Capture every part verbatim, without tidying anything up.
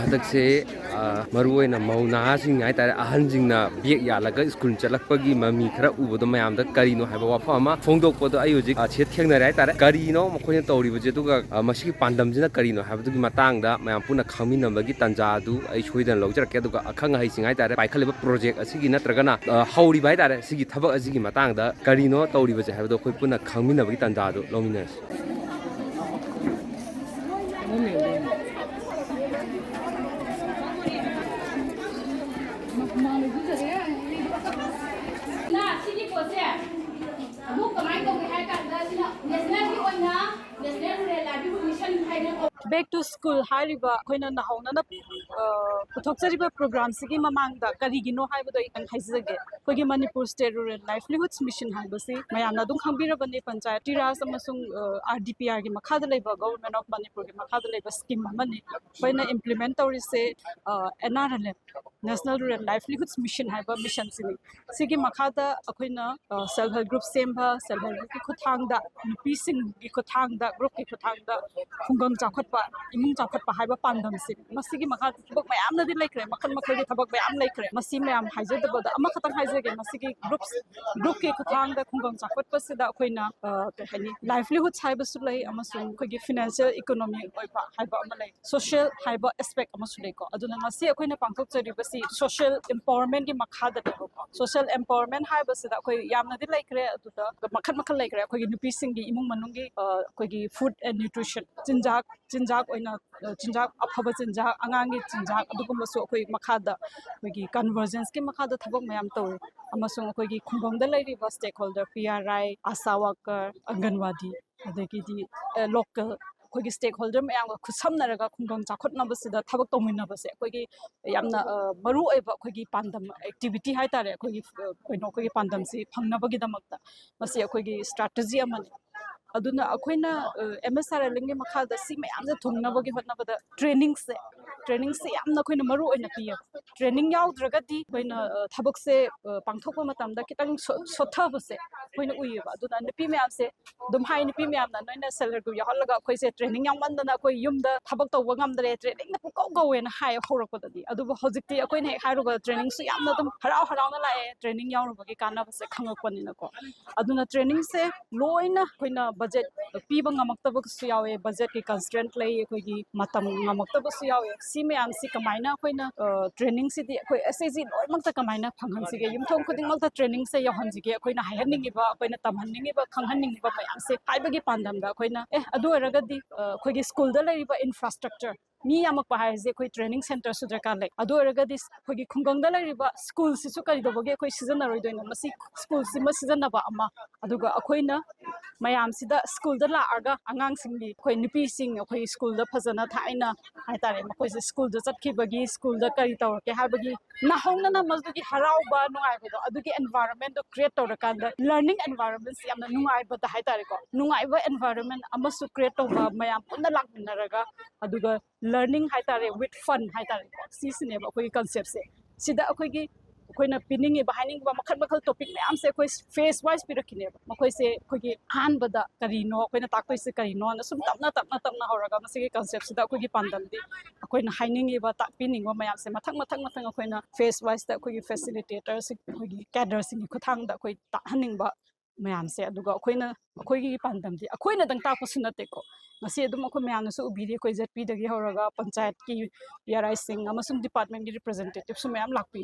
ꯍꯟꯗꯛꯁꯦ, ꯑ, ꯃꯔꯨꯑꯣꯏꯅ ꯃꯧ ꯅꯍꯥꯁꯤꯡ ꯍꯥꯏꯇꯥꯔꯦ, ꯑꯍꯟꯁꯤꯡꯅ ꯕꯦꯒ ꯌꯥꯜꯂꯒ ꯁ꯭ꯀꯨꯜ ꯆꯠꯂꯛꯄꯒꯤ ꯃꯃꯤ ꯈꯔ ꯎꯕꯗꯣ ꯃꯌꯥꯝꯗ ꯀꯔꯤꯅꯣ ꯍꯥꯏꯕ ꯋꯥꯐꯝ ꯑꯃ ꯐꯣꯡꯗꯣꯛꯄꯗꯣ ꯑꯩ ꯍꯧꯖꯤꯛ, ꯑ, ꯁꯤꯗ ꯊꯦꯡꯅꯔꯦ ꯍꯥꯏꯇꯥꯔꯦ꯫ ꯀꯔꯤꯅꯣ ꯃꯈꯣꯏꯅ ꯇꯧꯔꯤꯕꯁꯦ, ꯑꯗꯨꯒ, ꯑ, ꯃꯁꯤꯒꯤ ꯄꯥꯟꯗꯝꯁꯤꯅ ꯀꯔꯤꯅꯣ ꯍꯥꯏꯕꯗꯨꯒꯤ ꯃꯇꯥꯡꯗ ꯃꯌꯥꯝ ꯄꯨꯟꯅ ꯈꯪꯃꯤꯟꯅꯕꯒꯤ ꯇꯥꯟꯖꯥ ꯑꯗꯨ ꯑꯩ ꯁꯣꯏꯗꯅ ꯂꯧꯖꯔꯛꯀꯦ꯫ ꯑꯗꯨꯒ ꯑꯈꯪ ꯑꯍꯩꯁꯤꯡ ꯍꯥꯏꯇꯥꯔꯦ, ꯄꯥꯏꯈꯠꯂꯤꯕ ꯄ꯭ꯔꯣꯖꯦꯛ ꯑꯁꯤꯒꯤ ꯅꯠꯇ꯭ꯔꯒꯅ, ꯑ, ꯍꯧꯔꯤꯕ ꯍꯥꯏꯇꯥꯔꯦ, ꯁꯤꯒꯤ ꯊꯕꯛ ꯑꯁꯤꯒꯤ ꯃꯇꯥꯡꯗ ꯀꯔꯤꯅꯣ ꯇꯧꯔꯤꯕꯁꯦ ꯍꯥꯏꯕꯗꯣ ꯑꯩꯈꯣꯏ ꯄꯨꯟꯅ ꯈꯪꯃꯤꯟꯅꯕꯒꯤ ꯇꯥꯟꯖꯥ ꯑꯗꯨ ꯂꯧꯃꯤꯟꯅꯔꯁꯤ꯫ ꯁꯤꯒꯤ ꯄꯣꯠꯁꯦ ꯑꯃꯨꯛ ꯀꯃꯥꯏꯅ ꯇꯧꯒꯦ ꯍꯥꯏ ꯀꯥꯟꯗ, ꯁꯤꯅ ꯅꯦꯁꯅꯦꯜꯒꯤ ꯑꯣꯏꯅ ꯅꯦꯁꯅꯦꯜ ꯔꯨꯔꯦꯜ ꯂꯥꯏꯚꯂꯤꯍꯨꯗ ꯃꯤꯁꯟ ꯍꯥꯏꯅ ꯀꯧ- Back to School ꯍꯥꯏꯔꯤꯕ ꯑꯩꯈꯣꯏꯅ ꯅꯧꯍꯧꯅꯅ, ꯑ, ꯄꯨꯊꯣꯛꯆꯔꯤꯕ ꯄ꯭ꯔꯣꯒ꯭ꯔꯥꯝꯁꯤꯒꯤ ꯃꯃꯥꯡꯗ ꯀꯔꯤꯒꯤꯅꯣ ꯍꯥꯏꯕꯗꯣ ꯑꯩ ꯈꯤꯇꯪ ꯍꯥꯏꯖꯒꯦ꯫ ꯑꯩꯈꯣꯏꯒꯤ ꯃꯅꯤꯄꯨꯔ ꯁ꯭ꯇꯦꯠ ꯔꯨꯔꯦꯜ ꯂꯥꯏꯚꯂꯤꯍꯨꯗ ꯃꯤꯁꯟ ꯍꯥꯏꯕꯁꯤ ꯃꯌꯥꯝꯅ ꯑꯗꯨꯝ ꯈꯪꯕꯤꯔꯕꯅꯤ, ꯄꯟꯆꯥꯌꯇꯤ ꯔꯥꯖ ꯑꯃꯁꯨꯡ, ꯑ, ꯑꯥꯔ ꯗꯤ ꯄꯤ ꯑꯥꯔꯒꯤ ꯃꯈꯥꯗ ꯂꯩꯕ, ꯒꯣꯚꯔꯟꯃꯦꯟꯠ ꯑꯣꯐ ꯃꯅꯤꯄꯨꯔꯒꯤ ꯃꯈꯥꯗ ꯂꯩꯕ ꯁ꯭ꯀꯤꯝ ꯑꯃꯅꯤ꯫ ꯑꯩꯈꯣꯏꯅ ꯏꯝꯄ꯭ꯂꯤꯃꯦꯟꯠ ꯇꯧꯔꯤꯁꯦ, ꯑ, N R L M, national rural ꯂꯥꯏꯚꯂꯤꯍꯨꯗ ꯃꯤꯁꯟ ꯍꯥꯏꯕ ꯃꯤꯁꯟꯁꯤꯅꯤ꯫ ꯁꯤꯒꯤ ꯃꯈꯥꯗ ꯑꯩꯈꯣꯏꯅ, ꯑ, ꯁꯦꯜꯐ ꯍꯦꯜꯞ ꯒ꯭ꯔꯨꯞ ꯁꯦꯝꯕ, ꯁꯦꯜꯐ ꯍꯦꯜꯞ ꯒ꯭ꯔꯨꯞꯀꯤ ꯈꯨꯠꯊꯥꯡꯗ, ꯅꯨꯄꯤꯁꯤꯡꯒꯤ ꯈꯨꯠꯊꯥꯡꯗ, ꯒ꯭ꯔꯨꯞꯀꯤ ꯈꯨꯠꯊꯥꯡꯗ ꯈꯨꯡꯒꯪ ꯆꯥꯎꯈꯠꯄ, ꯏꯃꯨꯡ ꯆꯥꯎꯈꯠꯄ ꯍꯥꯏꯕ ꯄꯥꯟꯗꯝꯁꯦ꯫ ꯃꯁꯤꯒꯤ ꯃꯈꯥꯗ ꯊꯕꯛ ꯃꯌꯥꯝꯅꯗꯤ ꯂꯩꯈ꯭ꯔꯦ, ꯃꯈꯜ ꯃꯈꯜꯒꯤ ꯊꯕꯛ ꯃꯌꯥꯝ ꯂꯩꯈ꯭ꯔꯦ꯫ ꯃꯁꯤ ꯃꯌꯥꯝ ꯍꯥꯏꯖꯗꯕꯗ ꯑꯃꯈꯛꯇꯪ ꯍꯥꯏꯖꯒꯦ, ꯃꯁꯤꯒꯤ ꯒ꯭ꯔꯨꯞ, ꯒ꯭ꯔꯨꯞꯀꯤ ꯈꯨꯠꯊꯥꯡꯗ ꯈꯨꯡꯒꯪ ꯆꯥꯎꯈꯠꯄꯁꯤꯗ ꯑꯩꯈꯣꯏꯅ, ꯑ, ꯀꯩ ꯍꯥꯏꯅꯤ, ꯂꯥꯏꯚꯂꯤꯍꯨꯗ ꯍꯥꯏꯕꯁꯨ ꯂꯩ ꯑꯃꯁꯨꯡ ꯑꯩꯈꯣꯏꯒꯤ ꯐꯤꯅꯥꯟꯁꯤꯌꯦꯜ ꯏꯀꯣꯅꯣꯃꯤ ꯑꯣꯏꯕ ꯍꯥꯏꯕ ꯑꯃ ꯂꯩ, ꯁꯣꯁꯤꯌꯦꯜ ꯍꯥꯏꯕ ꯑꯦꯁꯄꯦꯛ ꯑꯃꯁꯨ ꯂꯩꯀꯣ꯫ ꯑꯗꯨꯅ ꯉꯁꯤ ꯑꯩꯈꯣꯏꯅ ꯄꯥꯡꯊꯣꯛꯆꯔꯤꯕꯁꯤ ꯁꯣꯁꯤꯌꯦꯜ ꯑꯦꯝꯄꯥꯋꯔꯃꯦꯟꯠꯀꯤ ꯃꯈꯥꯗꯅꯦꯕꯀꯣ꯫ ꯁꯣꯁꯤꯌꯦꯜ ꯑꯦꯝꯄꯥꯋꯔꯃꯦꯟꯠ ꯍꯥꯏꯕꯁꯤꯗ ꯑꯩꯈꯣꯏ ꯌꯥꯝꯅꯗꯤ ꯂꯩꯈ꯭ꯔꯦ, ꯑꯗꯨꯗ ꯃꯈꯜ ꯃꯈꯜ ꯂꯩꯈ꯭ꯔꯦ꯫ ꯑꯩꯈꯣꯏꯒꯤ ꯅꯨꯄꯤꯁꯤꯡꯒꯤ ꯏꯃꯨꯡ ꯃꯅꯨꯡꯒꯤ, ꯑ, ꯑꯩꯈꯣꯏꯒꯤ ꯐꯨꯗ ꯑꯦꯟ ꯅ꯭ꯌꯨꯇ꯭ꯔꯤꯁꯟ, ꯆꯤꯟꯖꯥꯛ, ꯆꯤꯟꯖꯥꯛ ꯑꯣꯏꯅ, ꯑ, ꯆꯤꯟꯖꯥꯛ, ꯑꯐꯕ ꯆꯤꯟꯖꯥꯛ, ꯑꯉꯥꯡꯒꯤ ꯆꯤꯟꯖꯥꯛ, ꯑꯗꯨꯒꯨꯝꯕꯁꯨ ꯑꯩꯈꯣꯏ ꯃꯈꯥꯗ ꯑꯩꯈꯣꯏꯒꯤ ꯀꯟꯚꯔꯖꯦꯟꯁꯀꯤ ꯃꯈꯥꯗ ꯊꯕꯛ ꯃꯌꯥꯝ ꯇꯧꯔꯤ꯫ ꯑꯃꯁꯨꯡ ꯑꯩꯈꯣꯏꯒꯤ ꯈꯨꯡꯒꯪꯗ ꯂꯩꯔꯤꯕ ꯁ꯭ꯇꯦꯛꯍꯣꯜꯗꯔ, ꯄꯤ ꯑꯥꯔ ꯑꯥꯏ, ꯑꯥꯁꯥ ꯋꯥꯀꯔ, ꯑꯪꯒꯟꯋꯥꯗꯤ, ꯑꯗꯒꯤꯗꯤ, ꯑ, ꯂꯣꯀꯦꯜ ꯑꯩꯈꯣꯏꯒꯤ ꯁ꯭ꯇꯦꯛꯍꯣꯜꯗꯔ ꯃꯌꯥꯝꯒ ꯈꯨꯠꯁꯝꯅꯔꯒ ꯈꯨꯡꯒꯪ ꯆꯥꯎꯈꯠꯅꯕꯁꯤꯗ ꯊꯕꯛ ꯇꯧꯃꯤꯟꯅꯕꯁꯦ ꯑꯩꯈꯣꯏꯒꯤ ꯌꯥꯝꯅ, ꯑ, ꯃꯔꯨ ꯑꯣꯏꯕ ꯑꯩꯈꯣꯏꯒꯤ ꯄꯥꯟꯗꯝ, ꯑꯦꯛꯇꯤꯚꯤꯇꯤ ꯍꯥꯏꯇꯥꯔꯦ꯫ ꯑꯩꯈꯣꯏꯒꯤ, ꯑ, ꯀꯩꯅꯣ, ꯑꯩꯈꯣꯏꯒꯤ ꯄꯥꯟꯗꯝꯁꯤ ꯐꯪꯅꯕꯒꯤꯗꯃꯛꯇ ꯃꯁꯤ ꯑꯩꯈꯣꯏꯒꯤ ꯁ꯭ꯇ꯭ꯔꯦꯇꯦꯖꯤ ꯑꯃꯅꯤ꯫ ꯑꯗꯨꯅ ꯑꯩꯈꯣꯏꯅ, ꯑ, ꯑꯦꯝ ꯑꯦꯁ ꯑꯥꯔ ꯑꯦꯜ ꯑꯦꯝꯒꯤ ꯃꯈꯥꯗ ꯁꯤ ꯃꯌꯥꯝꯁꯦ ꯊꯨꯡꯅꯕꯒꯤ ꯍꯣꯠꯅꯕꯗ ꯇ꯭ꯔꯦꯅꯤꯡꯁꯦ ꯇ꯭ꯔꯦꯅꯤꯡꯁꯦ ꯌꯥꯝꯅ ꯑꯩꯈꯣꯏꯅ ꯃꯔꯨ ꯑꯣꯏꯅ ꯄꯤꯌꯦꯕ꯫ ꯇ꯭ꯔꯦꯅꯤꯡ ꯌꯥꯎꯗ꯭ꯔꯒꯗꯤ ꯑꯩꯈꯣꯏꯅ ꯊꯕꯛꯁꯦ ꯄꯥꯡꯊꯣꯛꯄ ꯃꯇꯝꯗ ꯈꯤꯇꯪ ꯁꯣꯠꯊꯕꯁꯦ ꯑꯩꯈꯣꯏꯅ ꯎꯏꯌꯦꯕ꯫ ꯑꯗꯨꯅ ꯅꯨꯄꯤ ꯃꯌꯥꯝꯁꯦ ꯑꯗꯨꯝ ꯍꯥꯏ, ꯅꯨꯄꯤ ꯃꯌꯥꯝꯅ ꯅꯣꯏꯅ ꯁꯦꯜꯐ ꯍꯦꯜꯞ ꯒ꯭ꯔꯨꯞ ꯌꯥꯎꯍꯜꯂꯒ ꯑꯩꯈꯣꯏꯁꯦ ꯇ꯭ꯔꯦꯅꯤꯡ ꯌꯥꯎꯃꯟꯗꯅ ꯑꯩꯈꯣꯏ ꯌꯨꯝꯗ ꯊꯕꯛ ꯇꯧꯕ ꯉꯝꯗ꯭ꯔꯦ, ꯇ꯭ꯔꯦꯅꯤꯡꯗ ꯄꯨꯡꯀꯧ ꯀꯧꯋꯦꯅ ꯍꯥꯏ ꯍꯧꯔꯛꯄꯗꯗꯤ꯫ ꯑꯗꯨꯕꯨ ꯍꯧꯖꯤꯛꯇꯤ ꯑꯩꯈꯣꯏꯅ ꯍꯦꯛ ꯍꯥꯏꯔꯨꯕ ꯇ꯭ꯔꯦꯅꯤꯡꯁꯨ ꯌꯥꯝꯅ ꯑꯗꯨꯝ ꯍꯔꯥꯎ ꯍꯔꯥꯎꯅ ꯂꯥꯛꯑꯦ, ꯇ꯭ꯔꯦꯅꯤꯡ ꯌꯥꯎꯔꯨꯕꯒꯤ ꯀꯥꯟꯅꯕꯁꯦ ꯈꯪꯉꯛꯄꯅꯤꯅꯀꯣ꯫ ꯑꯗꯨꯅ ꯇ꯭ꯔꯦꯅꯤꯡꯁꯦ ꯂꯣꯏꯅ ꯑꯩꯈꯣꯏꯅ ꯕꯖꯦꯠ ꯄꯤꯕ ꯉꯝꯃꯛꯇꯕꯁꯨ ꯌꯥꯎꯋꯦ, ꯕꯖꯦꯠꯀꯤ ꯀꯟꯁꯇ꯭ꯔꯦꯟꯠ ꯂꯩ, ꯑꯩꯈꯣꯏꯒꯤ ꯃꯇꯝ ꯉꯝꯃꯛꯇꯕꯁꯨ ꯌꯥꯎꯋꯦ꯫ ꯁꯤ ꯃꯌꯥꯝꯁꯤ ꯀꯃꯥꯏꯅ ꯑꯩꯈꯣꯏꯅ ꯇ꯭ꯔꯦꯅꯤꯡꯁꯤꯗꯤ ꯑꯩꯈꯣꯏ ꯑꯦꯁ ꯑꯦꯁ ꯖꯤ ꯂꯣꯏꯅꯃꯛꯇ ꯀꯃꯥꯏꯅ ꯐꯪꯍꯟꯁꯤꯒꯦ, ꯌꯨꯝꯊꯣꯡ ꯈꯨꯗꯤꯡꯃꯛꯇ ꯇ꯭ꯔꯦꯅꯤꯡꯁꯦ ꯌꯧꯍꯟꯁꯤꯒꯦ, ꯑꯩꯈꯣꯏꯅ ꯍꯥꯏꯍꯟꯅꯤꯡꯉꯤꯕ, ꯑꯩꯈꯣꯏꯅ ꯇꯝꯍꯟꯅꯤꯡꯉꯤꯕ, ꯈꯪꯍꯟꯅꯤꯡꯉꯤꯕ ꯃꯌꯥꯝꯁꯦ ꯍꯥꯏꯕꯒꯤ ꯄꯥꯟꯗꯝꯗ ꯑꯩꯈꯣꯏꯅ ꯑꯦ ꯑꯗꯨ ꯑꯣꯏꯔꯒꯗꯤ ꯑꯩꯈꯣꯏꯒꯤ ꯁ꯭ꯀꯨꯜꯗ ꯂꯩꯔꯤꯕ ꯏꯟꯐ꯭ꯔꯥꯁ꯭ꯇ꯭ꯔꯛꯆꯔ, ꯃꯤ ꯌꯥꯝꯃꯛꯄ ꯍꯥꯏꯁꯦ ꯑꯩꯈꯣꯏ ꯇ꯭ꯔꯦꯅꯤꯡ ꯁꯦꯟꯇꯔꯁꯨ ꯗꯔꯀꯥꯔ ꯂꯩ꯫ ꯑꯗꯨ ꯑꯣꯏꯔꯒꯗꯤ ꯑꯩꯈꯣꯏꯒꯤ ꯈꯨꯡꯒꯪꯗ ꯂꯩꯔꯤꯕ ꯁ꯭ꯀꯨꯜꯁꯤꯁꯨ ꯀꯔꯤꯗꯧꯕꯒꯤ ꯑꯩꯈꯣꯏ ꯁꯤꯖꯤꯟꯅꯔꯣꯏꯗꯣꯏꯅꯣ? ꯃꯁꯤ ꯁ꯭ꯀꯨꯜꯁꯤꯃ ꯁꯤꯖꯤꯟꯅꯕ ꯑꯃ, ꯑꯗꯨꯒ ꯑꯩꯈꯣꯏꯅ ꯃꯌꯥꯝꯁꯤꯗ ꯁ꯭ꯀꯨꯜꯗ ꯂꯥꯛꯑꯒ ꯑꯉꯥꯡꯁꯤꯡꯒꯤ, ꯑꯩꯈꯣꯏ ꯅꯨꯄꯤꯁꯤꯡ ꯑꯩꯈꯣꯏ ꯁ꯭ꯀꯨꯜꯗ ꯐꯖꯅ ꯊꯥꯏꯅ ꯍꯥꯏꯇꯥꯔꯦ, ꯃꯈꯣꯏꯁꯦ ꯁ꯭ꯀꯨꯜꯗ ꯆꯠꯈꯤꯕꯒꯤ, ꯁ꯭ꯀꯨꯜꯗ ꯀꯔꯤ ꯇꯧꯔꯛꯀꯦ ꯍꯥꯏꯕꯒꯤ ꯅꯧꯍꯧꯅꯅ ꯃꯗꯨꯒꯤ ꯍꯔꯥꯎꯕ ꯅꯨꯡꯉꯥꯏꯕꯗꯣ, ꯑꯗꯨꯒꯤ ꯑꯦꯟꯚꯥꯏꯔꯣꯟꯃꯦꯟꯗꯣ ꯀ꯭ꯔꯤꯌꯦꯠ ꯇꯧꯔꯀꯥꯟꯗ ꯂꯔꯅꯤꯡ ꯑꯦꯟꯚꯥꯏꯔꯣꯟꯃꯦꯟꯁꯦ ꯌꯥꯝꯅ ꯅꯨꯡꯉꯥꯏꯕꯗ ꯍꯥꯏꯇꯥꯔꯦꯀꯣ, ꯅꯨꯡꯉꯥꯏꯕ ꯑꯦꯟꯚꯥꯏꯔꯣꯟꯃꯦꯟ ꯑꯃꯁꯨ ꯀ꯭ꯔꯤꯌꯦꯠ ꯇꯧꯕ, ꯃꯌꯥꯝ ꯄꯨꯟꯅ ꯂꯥꯛꯃꯤꯟꯅꯔꯒ ꯑꯗꯨꯒ ꯂꯔꯅꯤꯡ ꯍꯥꯏꯇꯥꯔꯦ, ꯋꯤꯠ ꯐꯟ ꯍꯥꯏꯇꯥꯔꯦꯀꯣ, ꯁꯤꯁꯤꯅꯦꯕ ꯑꯩꯈꯣꯏꯒꯤ ꯀꯟꯁꯦꯞꯁꯦ꯫ ꯁꯤꯗ ꯑꯩꯈꯣꯏꯒꯤ ꯑꯩꯈꯣꯏꯅ ꯄꯤꯅꯤꯡꯉꯤꯕ, ꯍꯥꯏꯅꯤꯡꯉꯤꯕ ꯃꯈꯜ ꯃꯈꯜ ꯇꯣꯄꯤꯛ ꯃꯌꯥꯝꯁꯦ ꯑꯩꯈꯣꯏ ꯐꯦꯁ ꯋꯥꯏꯁ ꯄꯤꯔꯛꯈꯤꯅꯦꯕ꯫ ꯃꯈꯣꯏꯁꯦ ꯑꯩꯈꯣꯏꯒꯤ ꯑꯍꯥꯟꯕꯗ ꯀꯔꯤꯅꯣ ꯑꯩꯈꯣꯏꯅ ꯇꯥꯛꯇꯣꯏꯁꯦ, ꯀꯔꯤꯅꯣꯅ ꯁꯨꯝ ꯇꯞꯅ ꯇꯞꯅ ꯇꯞꯅ ꯍꯧꯔꯒ ꯃꯁꯤꯒꯤ ꯀꯟꯁꯦꯞꯁꯤꯗ ꯑꯩꯈꯣꯏꯒꯤ ꯄꯥꯟꯗꯝꯗꯤ ꯑꯩꯈꯣꯏꯅ ꯍꯥꯏꯅꯤꯡꯉꯤꯕ, ꯇꯥꯛꯄꯤꯅꯤꯡꯕ ꯃꯌꯥꯝꯁꯦ ꯃꯊꯪ ꯃꯊꯪ ꯃꯊꯪ ꯑꯩꯈꯣꯏꯅ ꯐꯦꯁ ꯋꯥꯏꯁꯇ ꯑꯩꯈꯣꯏꯒꯤ ꯐꯦꯁꯤꯂꯤꯇꯦꯇꯔꯁꯤꯡ, ꯑꯩꯈꯣꯏꯒꯤ ꯀꯦꯗꯔꯁꯤꯡꯒꯤ ꯈꯨꯠꯊꯥꯡꯗ ꯑꯩꯈꯣꯏ ꯇꯥꯛꯍꯟꯅꯤꯡꯕ ꯃꯌꯥꯝꯁꯦ꯫ ꯑꯗꯨꯒ ꯑꯩꯈꯣꯏꯅ, ꯑꯩꯈꯣꯏꯒꯤ ꯄꯥꯟꯗꯝꯗꯤ ꯑꯩꯈꯣꯏꯅꯗꯪ ꯇꯥꯛꯄꯁꯨ ꯅꯠꯇꯦꯀꯣ꯫ ꯉꯁꯤ ꯑꯗꯨꯝ ꯑꯩꯈꯣꯏ ꯃꯌꯥꯝꯅꯁꯨ ꯎꯕꯤꯔꯤ, ꯑꯩꯈꯣꯏ ꯖꯦꯠ ꯄꯤꯗꯒꯤ ꯍꯧꯔꯒ ꯄꯟꯆꯥꯌꯠꯀꯤ ꯄꯤ ꯑꯥꯔ ꯑꯥꯏꯁꯤꯡ ꯑꯃꯁꯨꯡ ꯗꯤꯄꯥꯔꯠꯃꯦꯟꯒꯤ ꯔꯤꯄ꯭ꯔꯖꯦꯟꯇꯦꯇꯤꯞꯁꯨ ꯃꯌꯥꯝ ꯂꯥꯛꯄꯤ꯫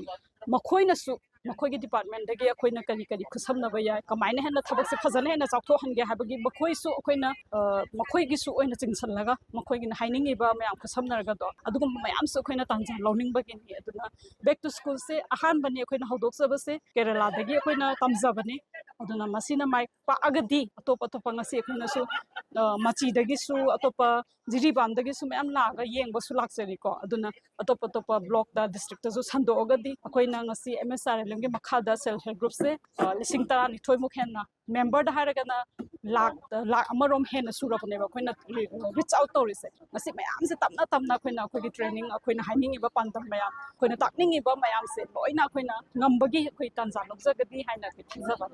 ꯃꯈꯣꯏꯅꯁꯨ ꯃꯈꯣꯏꯒꯤ ꯗꯤꯄꯥꯔꯠꯃꯦꯟꯗꯒꯤ ꯑꯩꯈꯣꯏꯅ ꯀꯔꯤ ꯀꯔꯤ ꯈꯨꯠꯁꯝꯅꯕ ꯌꯥꯏ, ꯀꯃꯥꯏꯅ ꯍꯦꯟꯅ ꯊꯕꯛꯁꯦ ꯐꯖꯅ ꯍꯦꯟꯅ ꯆꯥꯎꯊꯣꯛꯍꯟꯒꯦ ꯍꯥꯏꯕꯒꯤ ꯃꯈꯣꯏꯁꯨ ꯑꯩꯈꯣꯏꯅ, ꯑ, ꯃꯈꯣꯏꯒꯤꯁꯨ ꯑꯣꯏꯅ ꯆꯤꯡꯁꯤꯜꯂꯒ ꯃꯈꯣꯏꯒꯤꯅ ꯍꯥꯏꯅꯤꯡꯉꯤꯕ ꯃꯌꯥꯝ ꯈꯨꯠꯁꯝꯅꯔꯒꯗꯣ ꯑꯗꯨꯒꯨꯝꯕ ꯃꯌꯥꯝꯁꯨ ꯑꯩꯈꯣꯏꯅ ꯇꯥꯟꯖ ꯂꯧꯅꯤꯡꯕꯒꯤꯅꯤ꯫ ꯑꯗꯨꯅ ꯕꯦꯛ ꯇꯨ ꯁ꯭ꯀꯨꯜꯁꯦ ꯑꯍꯥꯟꯕꯅꯤ ꯑꯩꯈꯣꯏꯅ ꯍꯧꯗꯣꯛꯆꯕꯁꯦ, ꯀꯦꯔꯂꯥꯗꯒꯤ ꯑꯩꯈꯣꯏꯅ ꯇꯝꯖꯕꯅꯤ꯫ ꯑꯗꯨꯅ ꯃꯁꯤꯅ ꯃꯥꯏ ꯄꯥꯛꯑꯒꯗꯤ ꯑꯇꯣꯞ ꯑꯇꯣꯞꯄ ꯉꯁꯤ ꯑꯩꯈꯣꯏꯅꯁꯨ, ꯑ, ꯃꯆꯤꯗꯒꯤꯁꯨ, ꯑꯇꯣꯞꯄ ꯖꯤꯔꯤꯕꯥꯝꯗꯒꯤꯁꯨ ꯃꯌꯥꯝ ꯂꯥꯛꯑꯒ ꯌꯦꯡꯕꯁꯨ ꯂꯥꯛꯆꯔꯤꯀꯣ꯫ ꯑꯗꯨꯅ ꯑꯇꯣꯞ ꯑꯇꯣꯞꯄ ꯕ꯭ꯂꯣꯛꯇ, ꯗꯤꯁꯇ꯭ꯔꯤꯛꯇꯁꯨ ꯁꯟꯗꯣꯛꯑꯒꯗꯤ ꯑꯩꯈꯣꯏꯅ ꯉꯁꯤ ꯑꯦꯝ ꯑꯦꯁ ꯑꯥꯔ ꯑꯦꯜ ꯑꯦꯝꯒꯤ ꯃꯈꯥꯗ ꯁꯦꯜꯐ ꯍꯦꯜꯞ ꯒ꯭ꯔꯨꯞꯁꯦ, ꯑ, ꯂꯤꯁꯤꯡ ꯇꯔꯥꯅꯤꯊꯣꯏꯃꯨꯛ ꯍꯦꯟꯅ, ꯃꯦꯝꯕꯔꯗ ꯍꯥꯏꯔꯒꯅ ꯂꯥꯛ ꯂꯥꯛ ꯑꯃꯔꯣꯝ ꯍꯦꯟꯅ ꯁꯨꯔꯕꯅꯦꯕ ꯑꯩꯈꯣꯏꯅ ꯔꯤꯆ ꯑꯥꯎꯠ ꯇꯧꯔꯤꯁꯦ꯫ ꯃꯁꯤ ꯃꯌꯥꯝꯁꯦ ꯇꯞꯅ ꯇꯞꯅ ꯑꯩꯈꯣꯏꯅ ꯑꯩꯈꯣꯏꯒꯤ ꯇ꯭ꯔꯦꯅꯤꯡ, ꯑꯩꯈꯣꯏꯅ ꯍꯥꯏꯅꯤꯡꯉꯤꯕ ꯄꯥꯟꯗꯝ ꯃꯌꯥꯝ, ꯑꯩꯈꯣꯏꯅ ꯇꯥꯛꯅꯤꯡꯉꯤꯕ ꯃꯌꯥꯝꯁꯦ ꯂꯣꯏꯅ ꯑꯩꯈꯣꯏꯅ ꯉꯝꯕꯒꯤ ꯑꯩꯈꯣꯏ ꯇꯥꯟꯖꯥ ꯂꯧꯖꯒꯅꯤ ꯍꯥꯏꯅ ꯑꯩꯈꯣꯏ ꯊꯥꯖꯕ꯫